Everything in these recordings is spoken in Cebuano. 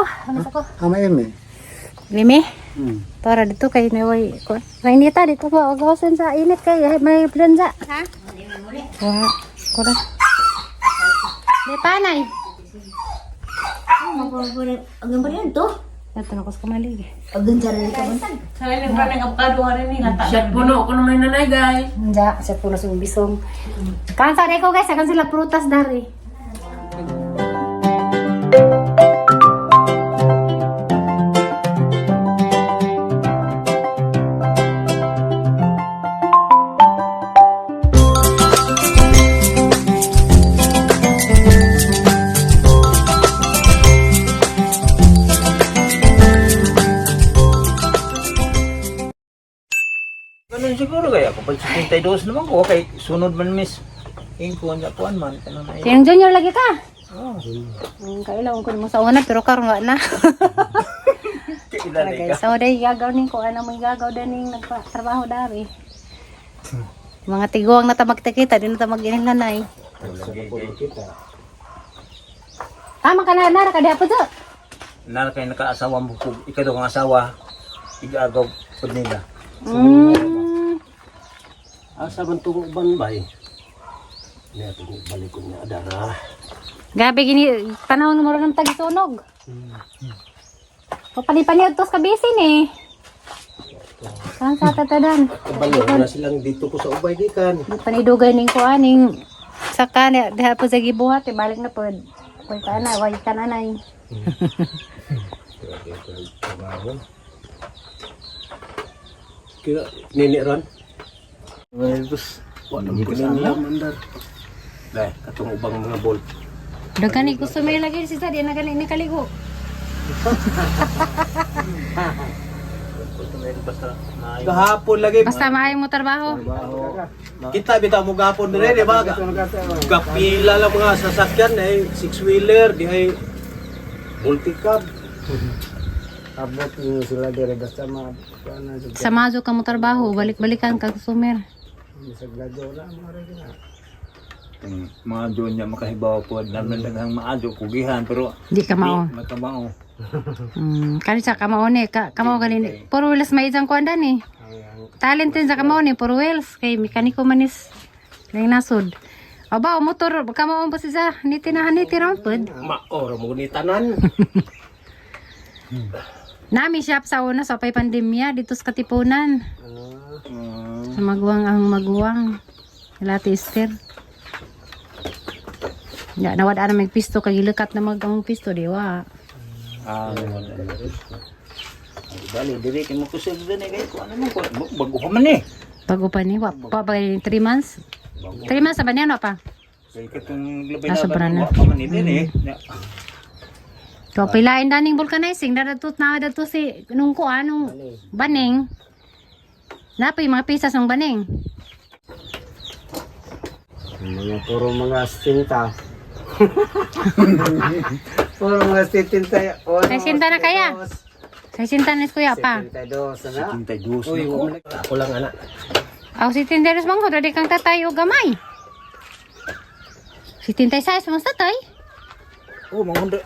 ko. Ano ko? Ama eme. Limi. Hmm. Para dito kay naway ko. Mainita dito ba agawasan sa init kay may influenza. Ha? Wa. Kura. Di panay. Ang gambar to? Ito na ko sa kamalig. Shot puno ko naman nanay guys. Nja, sa puno sa bisong. Kansa ko guys, akan sila prutas dari. Ganun siguro kaya ako pag 72 naman ko kay sunod man miss. Ingkon sa kuan man kanang ay. Siyang junior lagi ka. Oh. Kailangan ko mo sa una pero karon wa na. Kailan Tara ka. guys, so day gagaw ning ko ano mo gagaw daning nagtrabaho dari. Mga tiguang na tamag kita, di na tamag nanay. Tama ka na nara ka diha po do. Nara kay nakaasawa mo ko ikaw ang asawa igagaw pud nila. Asa man tong uban bay? Niya itong balik ko niya adara. Grabe gini panahon mo rin ng tagsunog. Papani-pani tos ka busy ni. Saan sa tatadan? Kabalo na silang dito ko sa ubay gikan. Di panidugay ning kuan ning saka ni diha po sa gibuhat eh, balik na pod. Way ka na, way ka nanay. Kaya nini ron. Tapos Wala ko nila mandar. Dai katong ubang mga bolt. Daghan ni customer lagi si sa di na gani ni kaligo. basta na Gahapon lagi Basta maayo mo trabaho. kita bitaw mo gahapon dire di ba? Gapila lang mga sasakyan ay six wheeler di ay multicab. Abot niyo sila dire basta ma kuan na Sa mazo ka mo trabaho, balik-balikan ka customer. sa gladyo na mo ra gina. Mga doon niya makahibaw po naman daghang maadyo kugihan pero Di ka mao. di makamao. Kani sa kamao ni, ka, kamao gani. Puro wheels may isang kuan ni. Talent din sa kamao ni, puro wheels kay mekaniko manis lang nasod. Aba, motor kamao pa siya, ni tinahan ni tiraon pod. Maor mo ni tanan. Nami shop sa una sa pay pandemya dito sa Katipunan. Sa maguwang ang maguwang. Lati Esther. Ya, nawad ana may pisto kay gilekat na mag ang pisto di wa. Ah, bali diri kay mo kusog din eh kay kuan mo ko bago pa man eh. Bago pa ni wa pa ba 3 months? 3 months sa ba niya no pa? Kay katong labay Ah, na sobra na. wa pa man eh. diri. So pilain daning vulcanizing dadato na dadato si nung ko anong baning. Napay mga pisas ng baning. Mga puro mga sinta. Puro mga sitinta. Oh, Ay, sinta na kaya? Sa sinta ni kuya pa. 72 na. 72 Uy, na ko. ako lang ana. Aw si tinderos bang dali kang tatay o gamay. Si tintay sa mas tatay. Oh, manghunda.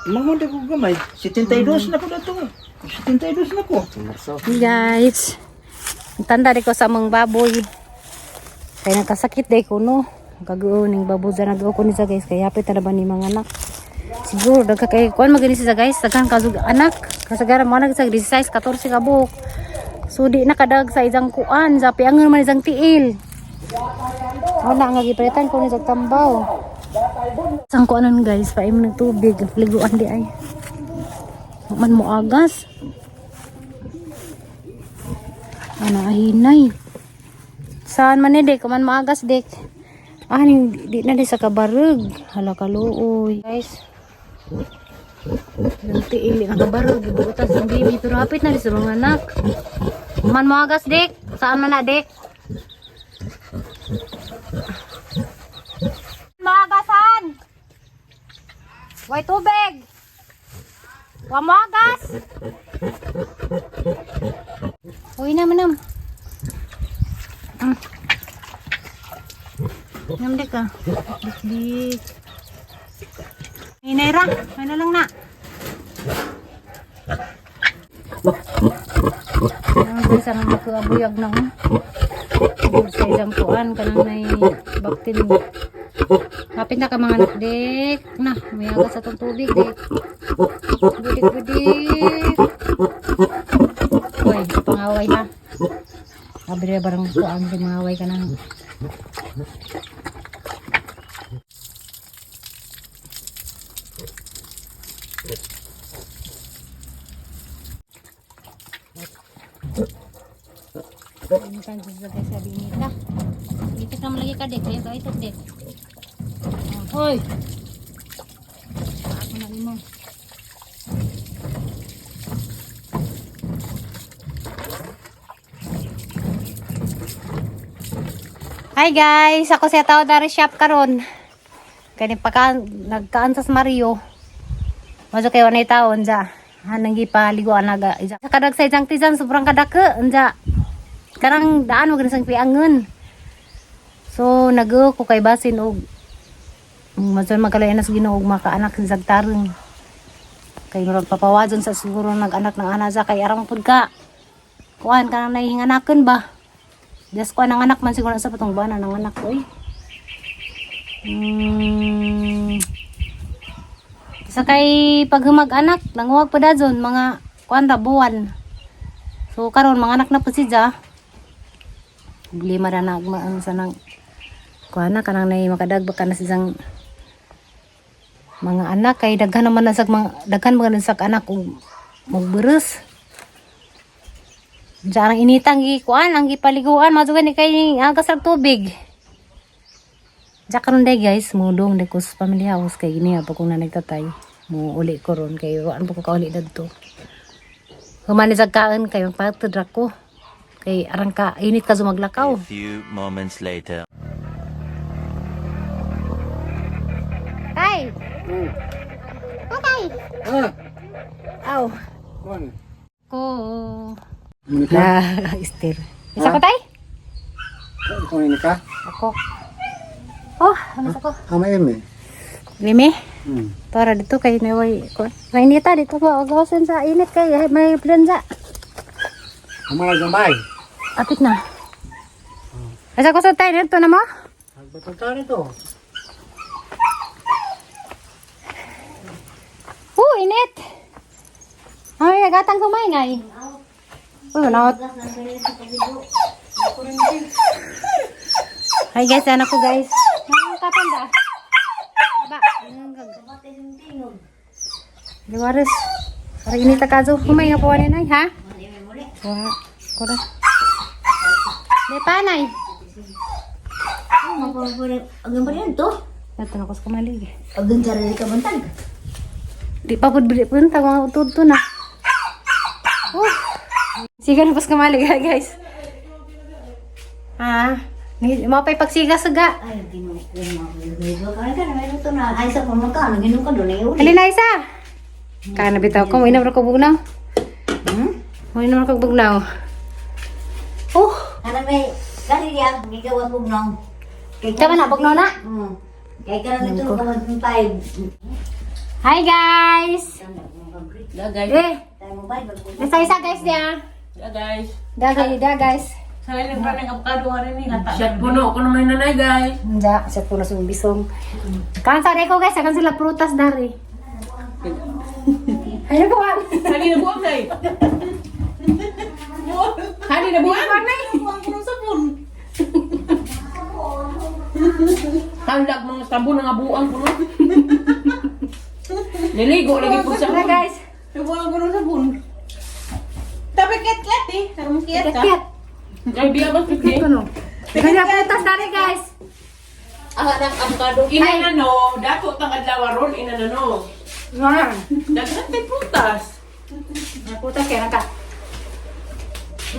Manghunda ko gamay. 72 na ko dato. 72 na ko. Marso. Guys, ang tanda di ko sa mga baboy. Kaya nakasakit day ko no. Gagawin ning baboy dyan nagawa ko ni sa guys. Kaya hapit na ba ni mga anak. Siguro dagka kay kuan magani siya guys. Daghan kasug anak. Kasagaran mo nag sa 16 14 ka buok. So di nakadag sa isang kuan sa piangon man isang tiil. Wala nga gipalitan ko ni sa tambaw. Sang kuanon guys, paim ng tubig, liguan di ay. Man mo agas. Ano ahinay. Saan man ni dek, man maagas dek. Ah, ning di na di sa kabarug. Hala kaluoy. Guys. Yung tiil ang kabarug, gibuotan sa baby pero hapit na di sa mga anak. Man maagas dek, saan man na dek? Maagasan. Way tubig. Wa maagas. Uy na manam. Nam dik ah. Dik dik. Hinay ra, ano lang na. Guys, ang makaabuyag na oh. Sa isang kuan kanang nay baktin. Hapit na ka mga anak dek. Na, may agas sa tong tubig dek. Budik budik. Uy, pangaway ha. Abri barang kuan si mga away ka nang. Initan sa guys sabi nita. Itik naman lagi ka dek, kayo ka itik dek. Oh, hoy. Ako na nimo. Hi guys, ako sa Tao Dari Shop karon. Kani pa ka nagkaan sa Mario. Maso kayo na taon ja. Hanang gipaliguan naga. Sa kadag sa isang tizan sobrang kadako unja. Karang daan wag sang piangon. So nag ko kay basin og maso magkalay na sa Ginoo og makaanak sa tarong. Kay murag papawadon sa siguro nag-anak ng ana sa kay arang pud ka. Kuan ka nang nahihinganakan ba? Diyos ko ang anak man siguro sa patong buwan ang anak ko eh. Sa kay paghumag anak, nanguwag pa dazon mga kuan ra buwan. So karon mga anak na po siya. Problema ra na agmaan sa nang kuan na kanang nay makadagba ka na siyang mga anak kay daghan naman na sa mga daghan mga na sa anak og magberes. Diyan ang initang gikuan, ang gipaliguan, mazugan ni kay agas rag tubig. Diyan karon day guys, mudong day ko sa family house kay gini pa kung na nagtatay. Mo uli ko ron kay waan pa ko kauli dadto. Humani sa kaan kay magpatid ra ko. Kay arang ka init ka sumaglakaw. A few moments later. Tay. Tatay. Ah, Aw. kuan. Ko. Ini ka? Na, istir. Isa ko tay? Kung ini ka? Ako. Oh, ano sa ko? Ama eme. Limi. Hmm. Tara dito kay naway ko. Mainita dito mo agawasan sa init kay ay, may planza. Ama na gamay. Apit na. Asa ko sa tayo nito na mo? Nagbatang nito. Oh, init. Ay, agatang kumay ngay. Uy, manawat. Hi guys, anak ko guys. Ang kapanda. Baba. Liwares. Para init ka zo. Kumay nga po ani nay, ha? Wa. Kura. Di pa nay. Agan pa rin to. Nato na ko sa kamalig. Agan sa rin ka bantag. Di pa pud bili punta mga utod to na. Oh. Siga na pas kamalig ha, guys. Ha? Mapay pagsiga saga. Ay, ginoo ko mga ka ka na ito na. Ay sa pamaka, ano ginoo ka doon ay uli. Halina isa. Kana bitaw ko mo ra ko bugnaw. Mo ra ko bugnaw. Oh, Kana may kani diya gigawas bugnaw. Kay tama na bugnaw na. Kay kana nito ka mag five. Hi guys. Da guys. Eh, Tayo mo five. nasa isa guys diya. Da guys. Da guys, da guys. Sa ilang pa ng avocado nga rin eh. Shot puno ko naman nanay guys. Unja, sa puno sa bisong. Kan sa ko guys, kan sila prutas dari. Ayun po. Hali na buwang nay. Hali na buwang. Buwang ko ng sabon. Handag mga sabon nga buang ko no. Niligo lagi po sa Tara guys. Buang ko ng sabon. Tapi ket-ket eh. Sarong kiyat ka. Kiyat. Ay, biya ba kit Ano? Kanya prutas dari guys. Ang anak avocado. Ina na no, dato tang adlaw ron ina na no. Nga. Daghan tay prutas. Prutas kaya ka.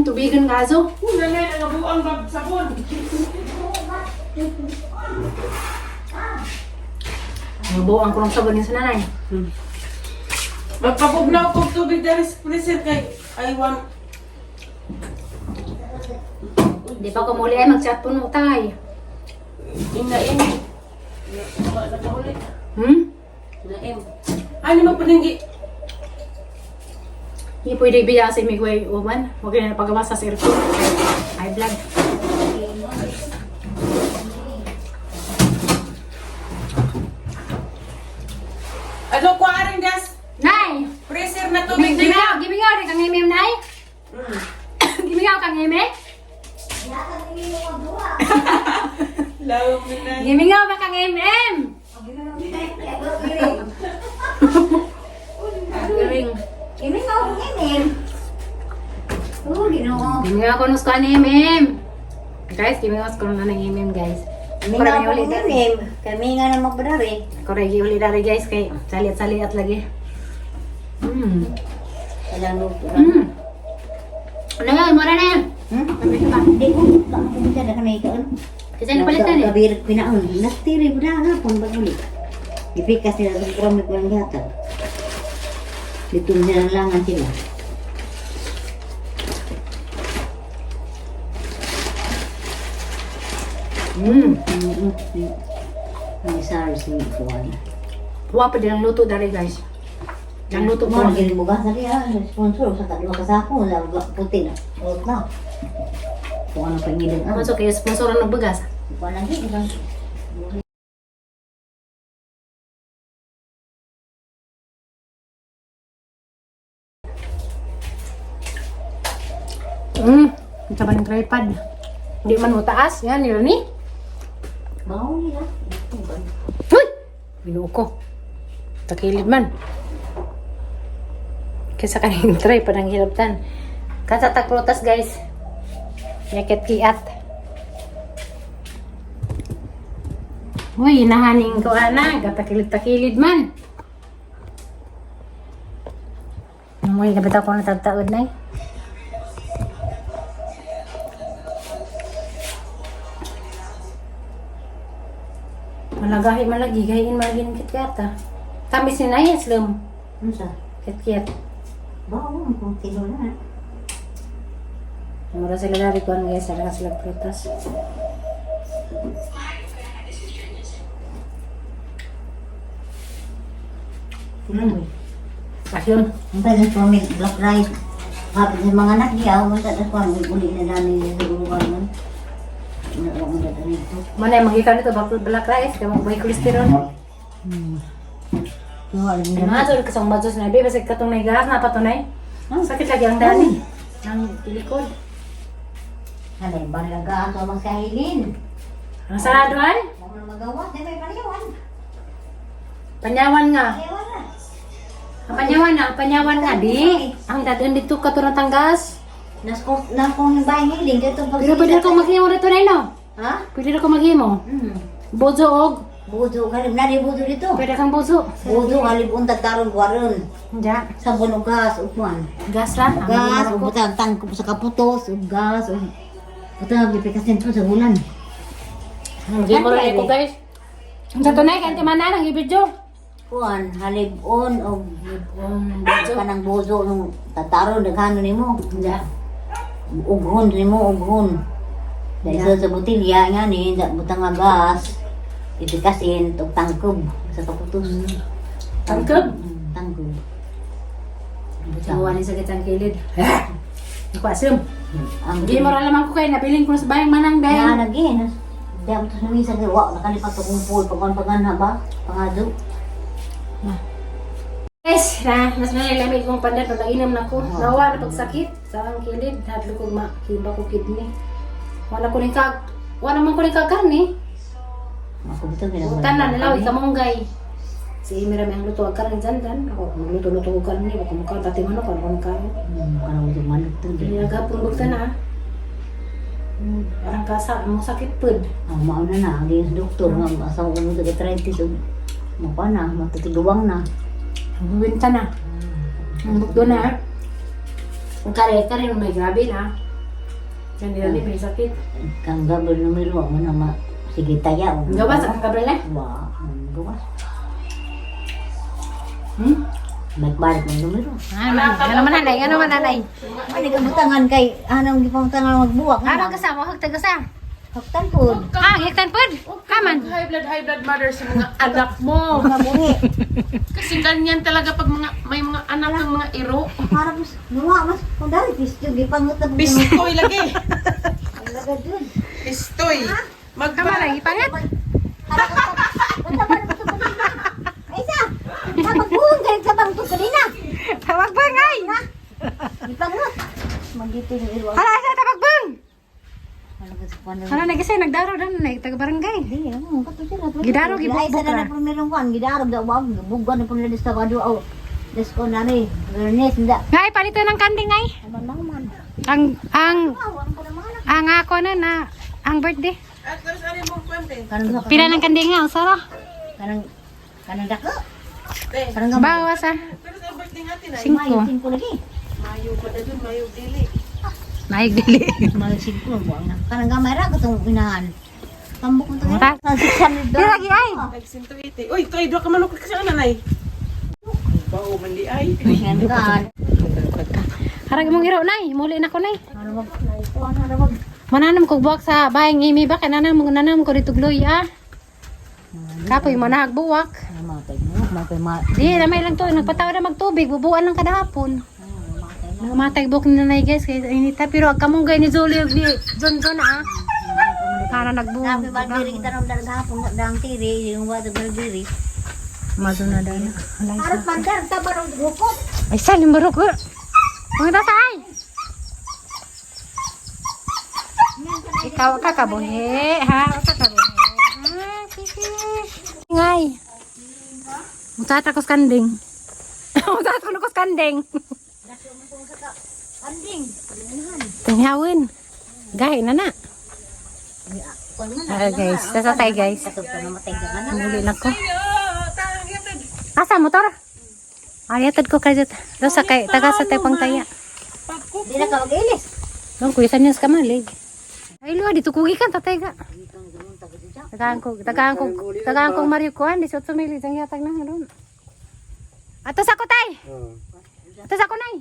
Tubigan gazo. Una na ang buang bag sabon. Mabuang ko ng sabon yung sa nanay. Magpapugnaw ko tubig dali sa freezer kay I want Di pa ko muli ay mag-chat puno tay. ina in. Wala na ulit. Hmm? Naim. Ano mo paninggi? Hindi pwede ibiya sa imigway uban. Huwag na pagawa sa aircon. High blood. Ano ko aring gas? Nay! Freezer na tubig Gimingaw, gimingaw rin kang imim, Nay. Gimingaw kang ime. Love mo na. Gimingaw ba kang MM? Galing. Ini nga akong imim. Oh, ginoo. Gimingaw ko nung sa MM. Guys, gimingaw ko nung ng MM, guys. Kami nga akong imim. Kami nga na magpadari. Koregi uli dari guys kay saliat-saliat lagi. Walang luto. Ano yan? Mura na yan. Hmm? Sabi ka. Di ko ka na kanay kaon. Kasi napalitan eh. Kabir pinaon. Nastiri mo na hapon pag uli. Gipikas nila sa kromik walang gihatag. Dito nila langan sila. May SARS ni kuwan. Wa pa din ang luto dari guys. Ang luto Mo ko. nang bugas na kaya sponsor sa kadwa ka sako la puti na. Ulot na. Kung ano pangilin ang. Ano so kayo sponsor ng bugas? Kuan lagi isang Ito ba ng tripod? Hindi man mo taas. Yan, nila ni. Bawo nila. Uy! Binuo ko. Takilid man. Kaysa kaning tripod ang hilabtan. Kasatak prutas guys. Yakit kiat. Uy, nahaning ko ana. Katakilid-takilid man. Uy, nabitaw ko na tagtaod na eh. Malagahi malagi, gahiin malagi ng kitkata. Ah. Tamis ni Naya, slum. Unsa? Kitkit. Bawo kung tino na. Mura sila dari kuan guys, ada sila prutas. Tuloy. Asyun. Ang pwede sa may black rice. Hapit sa mga anak diya, ako sa kuan uli na dami sa guruan man. Ano ang dito nito? Mana yung magikan nito, black rice, kaya may kolesterol. Tuwa rin Ano nga, sorry kasang badsos na, babe, basta katong nay gas, napatunay. Sakit lagi ang dani. Ang likod. Alay, balaga ato ang sahilin. Ang sarado ay? Mo na magawa, di may palayawan. Panyawan nga. Palayawan na. Ang panyawan na, ang panyawan nga, di. Ang dadon dito katurang tanggas. Nas kong na kong bahay hiling dito pag Pero pwede akong maghimo rito na no? Ha? Pwede ako maghimo. Bozo og. Budo kalib na di budo dito. Pwede kang bozo. Budo kalib unta taron kwaron. Diya. Sabon og gas ug kuan. Gas lang. Ang Gas himo ug ko. butang tangkop sa kaputos ug gas ug butang gipikas nito sa bulan. Maghimo rin ako guys. Ang sa tunay, kanti manan ang ibidyo. Kuan halibon og kanang bozo nung tataron daghano nimo. Diya. Ughon nimo ughon. Dahil sa botilya nga ni butang nga gas. Ipikasin og tangkob sa kaputos. Tangkob? Tangkob. Tawa ni sakit ang kilid. Ako asim. Ang Hindi mo rin lamang ko kayo. Nabilin ko na sa bayang manang Na dahil. lagi na. Di ako to sa misa kay wa nakalipat og kumpol pagkan pagan ba pangado. Guys, na, mas nalilamig kong pandan pag nainom na ko. Nawa na pagsakit sa ang kilid. Hadlo ko makiba ko kidney. Wala ko ni kag... Wala man ko ni kakarni. Ako bitaw ginagawa. Utan na nilaw, ikamunggay. Si Amy rami ang luto ang karne dyan dan. Ako, magluto-luto ko karne. Baka mukha, dati manok, ano kung karne. Kanang ito manok to. Hindi nagapon bugta na. Parang kasa, mo sakit pud. Ang mauna na, ang sa doktor nga ang asawa ko nito arthritis ug mukha na, matutiguang na. Ang na. Ang bugto na. Ang kare-kare, may grabe na. Yan nila ni may sakit. Kang gabel numero mo na ma sige taya. Ang gawas, ang gabriel eh. Wa, ang gawas. Hmm? Balik-balik ng numero. Ano man, ano man nanay, ano man nanay. Ano ka butangan kay anong gipamutangan magbuwak Ano kasama, hag tagasa. Haktan po. Ah, hektan pod. Kaman. High blood mother sa mga anak mo. Mabuhi. Kasi ganyan talaga pag mga may mga anak ng mga iro. Para mas nuwa mas kung dali pisto gipangot na Pistoy lagi. Talaga dun. Pistoy. Magpa Kaman lagi pangat. Ay sa. Magbuhong kayo sa bang to kanina. Tawag bang ay. Gipangot. Magdito yung iro. Hala sa tawag bang. Ano Hala nagisay nagdaro dan na taga barangay. Di, ano, kato sila. Gidaro, gibukbuk Ay, sa ra. na primerong kwan, gidaro, daw, wow, gibuggan na po nila sa kado, oh. Des ko na ni, Bernice, hindi. Ngay palito ng kanding ay. Ano naman? Ang Wow, ang pa naman. ang ako na na ang birthday. At tapos ano mong kwente? Kanang Pila ng kanding nga sara. kanang kanang dako. Te. Kanang gamay. Bawas ah. Pero sa birthday natin ay. Singko. Mayo singko lagi. Mayo pa na dun, mayo dili. Naig dili. Mayo singko buang na. Kanang gamay ra katong inahan. Tambok mo Ta. to. 600 Di lagi ay. Nag 180. Uy, toy, duha ka manok kasi ano nay. Bao man di ay. Kan. Harag mong iro nay, muli na ko nay. Ano wag ano wag. Mananam ko buwak sa bayang imi ba kay nanam nanam ko dito gloy ah. Kapoy manag buwak. Matay mo, matay ma. Di lamay lang to, nagpatawa na magtubig, bubuan lang kada hapon. Namatay buhok ni nanay guys kay inita pero ang kamunggay ni Zoli ug ni John John ah. Para nagbuwak. Sabi ba diri kita rom dang hapon dang tiri yung wa dang diri. Maduna dana. Alay. Arot mandar ta barong gukot. Ay sa limaro ko. Mga tatay. Ikaw ka kabuhi, ha? Ka kabuhi. Ah, kiki. Ngay. Mutata ko sa kanding. Mutata ko sa kanding. Kanding. Tinghawin. Gahi na na. Kuan man. Ah, guys, tatay guys. Katong pa namatay ka na. Muli na ko. Asa motor? Ay, atad ko kay Do sa kay taga sa tay pangtaya. Di na ka mag-ilis. Dong kuya niya sa kamalig. Ay luwa dito kugi kan tatay ga. Tagaan ko Mario kuan 18 mili jang yatag na ron. Ato sa ko tay. Oh. Ato sa ko nay.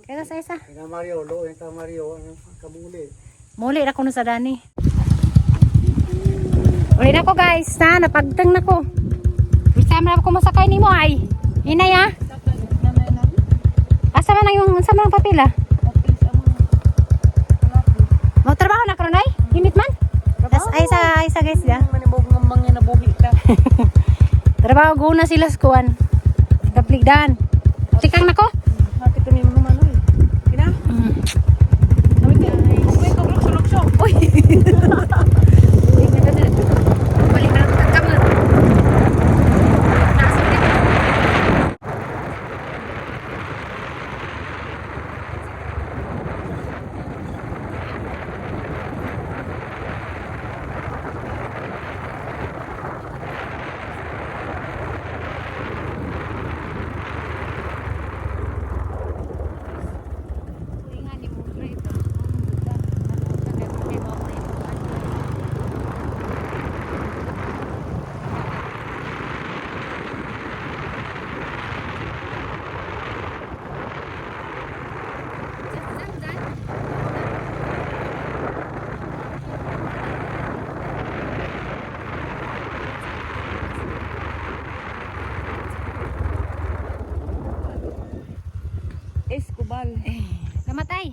Kaya sa isa. Kina Mario, lo ka Mario, ano kabuli. Muli ra ko no sa dani. Uli na ko guys, na napagtang na ko. First time na ako masakay nimo ay. Hinay ah. Asa man ang yung asa man ang papel ah? Mo trabaho na karon ay? Init man? Tas ay sa guys ya. Manibog ng mga nabuhi ka. Trabaho go na sila sa kuan. Kapligdan. Tikang nako. Bakit ito mo naman oy? Kina? Uy, ko lukso lukso. Uy. Balik na lang kamot. Nasa ulit. Escobal. Kamatay.